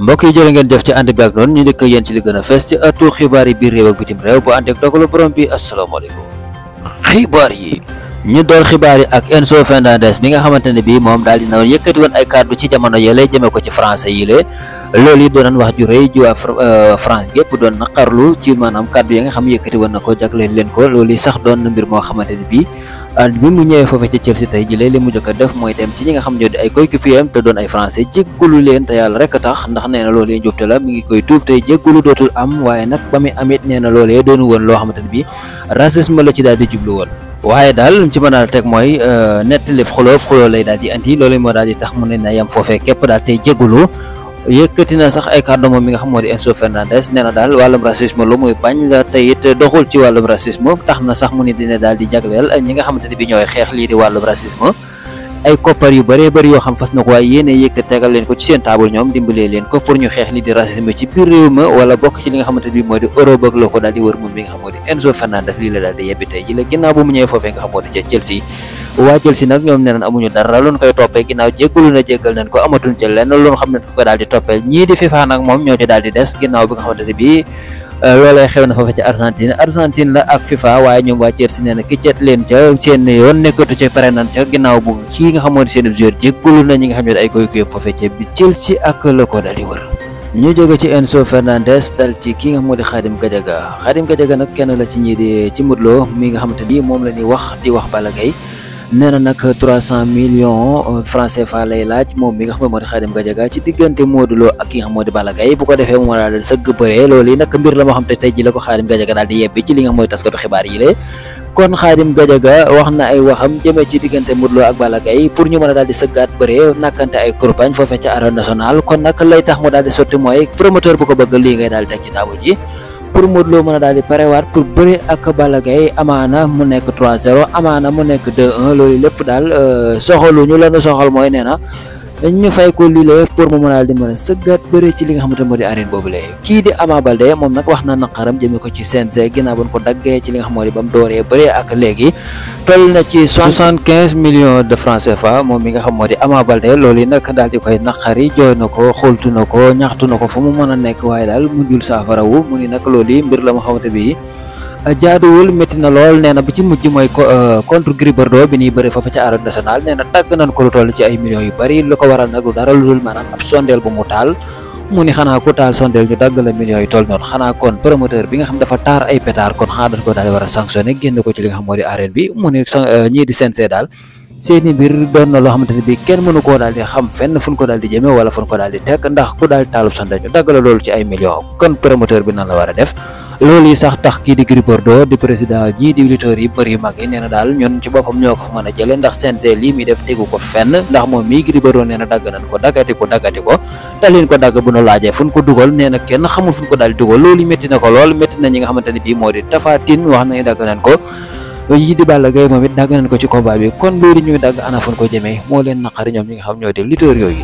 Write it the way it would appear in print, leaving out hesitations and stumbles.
mbokk yi jërë ngeen jëf ci ànd bi ak noonu ñu njëkk yéen ci li gën a fees ci ëttu xibaar yi biir réew ak bitim réew bu ànd ak dogalu borom bi asalaamaaleykum. xibaar yi ñu door xibaar yi ak Enzo Fernandez bi nga xamante ne bii moom daal dina yëkkati woon ay kàddu ci jamono yële jëmee ko ci français yi le loolu yi doonan wax ju rëy ju waa France gépp doon naqarlu ci maanaam kàddu yi nga xam yëkkati woon na ko jagleel leen ko loolu yi sax doon na mbir moo xamante ne bii bi mu ñëwee foofee ca Chelsea tey jii li mu jëkk a def mooy dem ci ñi nga xam ñoo di ay coéquipiers te doon ay français jéggulu leen te yàlla rek a tax ndax nee na loolee njuumte la mi ngi koy tuub tey jéggulu dootul am waaye nag ba muy amit nee na loolee doonu woon loo xamante ne bii racisme la ci daal di jublu woon waaye daal li mu ci mën a teg mooy nettali xuloo lay daal di andi loolu moo daal di tax mu ne na yem foofee képp daal tey jéggulu yëkkati na sax ay kàddu moom mi nga xam moo di Enzo Fernandez nee na daal wàllum racisme lu muy bañ la te it doxul ci wàllum racisme tax na sax mu ni dina daal di jagleel ñi nga xamante ne bi ñooy xeex lii di wàllum racisme ay koppar yu bëree bëri yoo xam fas na ko waaye yéene yëkkat tegal leen ko ci seen taabal ñoom dimbalee leen ko pour ñu xeex lii di racisme ci biir réew ma wala bokk ci li nga xamante ne bi moo di Europe ak loo ko daal di wër moom mi nga xam moo di Enzo Fernandez lii la daal di yebbi tey ji la ginnaaw bu mu ñëwee foofee nga xam moo di ca Chelsea waa Chelsea nag ñoom nee nañ amuñu dara loon koy toppee ginnaaw jéggalu na jéggal nañ ko amatuñ ci lenn loolu xam ne ko daal di toppee ñii di FIFA nag moom ñoo ci daal di des ginnaaw bi nga xamante ne bii loolee xew na foofu ci Argentine la ak FIFA waaye ñoom waa Chelsea nee na ki cet leen ca seen yoon nekkatu ca pare nañ ca ginnaaw bu ci nga xam moo di seen joueur jéggalu na ñi nga xam ne ay coéquipier foofee ca bi Chelsea ak la ko daal di wër ñu jóge ci Enzo Fernandez dal ci ki nga xam moo di Khadim Gadiaga nag kenn la ci ñii di ci Modou Lo mi nga xamante ni moom la ñuy wax di wax Balla Gaye nee na nag 300 millions francs CFA lay laaj moom mi nga xam ne moo di Khadim Gadiaga ci diggante Modou Lo ak ki nga xam moo di Balla Gaye bu ko defee mu daal di sëgg bëree loolu yi nag mbir la moo xam te tey ji la ko Khadim Gadiaga daal di yebbi ci li nga xam mooy taskatu xibaar yi lée kon Khadim Gadiaga wax na ay waxam jëmee ci diggante Modou Lo ak Balla Gaye pour ñu mën a daal di sëggaat bëree nakkante ay kurpañ foofee ca arène nationale kon nag lay tax mu daal di sotti mooy promoteur bu ko bëgg lii ngay daal di teg ci table ji pour Modou Lo mën a daal di parewaat pour bëre ak Balla Gaye amaana mu nekk 3-0 amaana mu nekk 2-1 loolu lépp daal soxaluñu la ñu soxal mooy nee na ñu fay ko lii pour mu mën a daal di mën a sëggaat bëre ci li nga xamante moo di arène boobu lee kii di Ama Baldé moom nag wax na naqaram jëmee ko ci CNG ginnaaw ba ko daggee ci li nga xam moo di ba mu dooree bëre ak léegi toll na ci 75 millions de francs CFA moom mi nga xam moo di Ama Baldé loolu yi nag daal di koy naqari jooy na ko xultu na ko ñaxtu na ko fu mu mën a nekk waaye daal mujjul saafarawu mu ni nag loolu yi mbir la ma xamante bi jaaduwul métti na lool nee na bi ci mujj mooy contre Gris Bordeaux bi ñuy bëri foofu ca arène nationale nee na tàgg nañ ko lu toll ci ay millions yu bari lu ko waral nag lu dara lu dul maanaam ab sondeel bu mu taal mu ni xanaa ku taal sondeel ñu dagg la millions yi toll noonu xanaa kon promoteur bi nga xam dafa taar ay pétard kon xanaa dañ ko daal di war a sanctionné génn ko ci li nga xam moo di arène bi mu ni ñii di CNG daal seeni mbir doon na loo xamante ne bii kenn mënu koo daal di xam fenn fu ñu ko daal di jëmee wala fu ñu ko daal di teg ndax ku daal di taalub sondeel ñu dagg la loolu ci ay millions kon promoteur bi nan la war a def loolu yi sax tax kii di Gris Bordeaux di président jii di lutteurs yi bëri yu mag yi nee na daal ñun ci boppam ñoo ko fa mën a jëlee ndax CNG lii muy def tegu ko fenn ndax moom mii Gris Bordeaux nee na dagg nañ ko daggati ko te leen ko dagg bu nu laajee fu ñu ko dugal nee na kenn xamul fu ñu ko daal di dugal loolu métti na ko lool métti na ñi nga xamante ne bii moo di Tapha Tine wax nañu dagg nañ ko yii di Balla Gaye moom it dagg nañ ko ci combat bi kon loolu ñuy dagg ana fu ñu ko jëmee moo leen naqari ñoom ñi nga xam ñoo di lutteurs yooyu